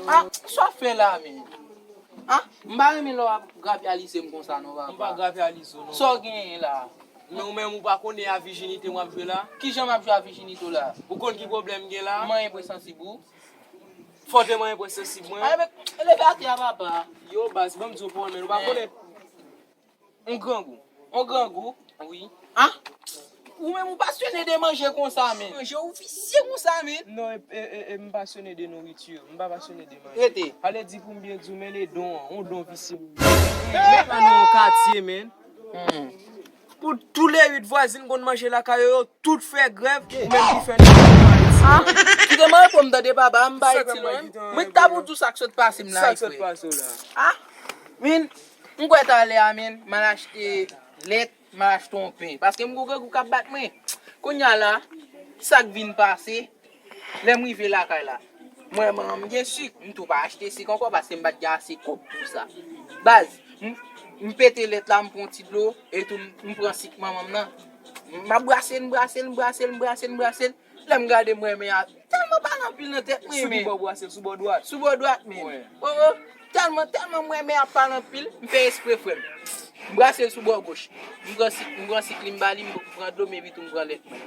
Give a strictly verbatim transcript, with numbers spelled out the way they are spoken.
Ah, sa w ap fè la menm? Ah, m pa renmen lè w ap grapyalize m konsa non, papa. M pa grapyalize w non. Sa w genyen la? Men ou menm ou pa konnen a vijinite m w ap jwe la? Kijan m ap jwe a vijinite w la? Ou konn ki pwoblèm m gen la? M manyen pwen sansib ou. Fò w te manyen pwen sansib mwen. Ay, men, leve atè a, papa. Yo, baz, ban m di w pawòl, men ou pa konnen. On grangou. On grangou? Wi. Ah? Ou menm ou pasyone de manje konsa, men. Manje, ou visye konsa, men. Non, e, e, e, e, m pasyone de nouriti. M pa pasyone de manje. Rete. Ale di pou m byen di w, men le don an, on don visye. Men pa nan yon katye, men. Hmm. Pou tou le uit vwazin konn manje lakay yo, yo tout fè grèv, ou menm ki fè nèg yo pa iti. Ah, kite m reponn tande papa, m pa iti non. Mwen ta pou di w sa k sot pase m la. Sa k sot pase w la? Ah, men, m kwè talè a, men, m al achte lèt, m al achte yon pen. Paske m gon grangou k ap bat mwen. Kounye a la, sa k vin pase, lè m rive lakay la, m wè manman m gen sik, m tou pa achte sik ankò paske m pa t gen ase kòb pou sa. Baz, m, m pete lèt la, m pran ti dlo, etou m, m pran sik manman m nan. M ap brase l, m brase l, m brase l, m brase l, m brase l. Lè m gade m wè men a tèlman pale anpil nan tèt mwen, men. Sou ki bò w brase l? Sou bò dwat? Sou bò dwat, men. Wi. Oh, oh. Tèlman, tèlman m wè men a pale anpil, m fè espre, frè m. M brase l sou bò goch. M pran sik, m pran sik li, m ba li, m pran dlo m, epi tou m pran lèt mwen.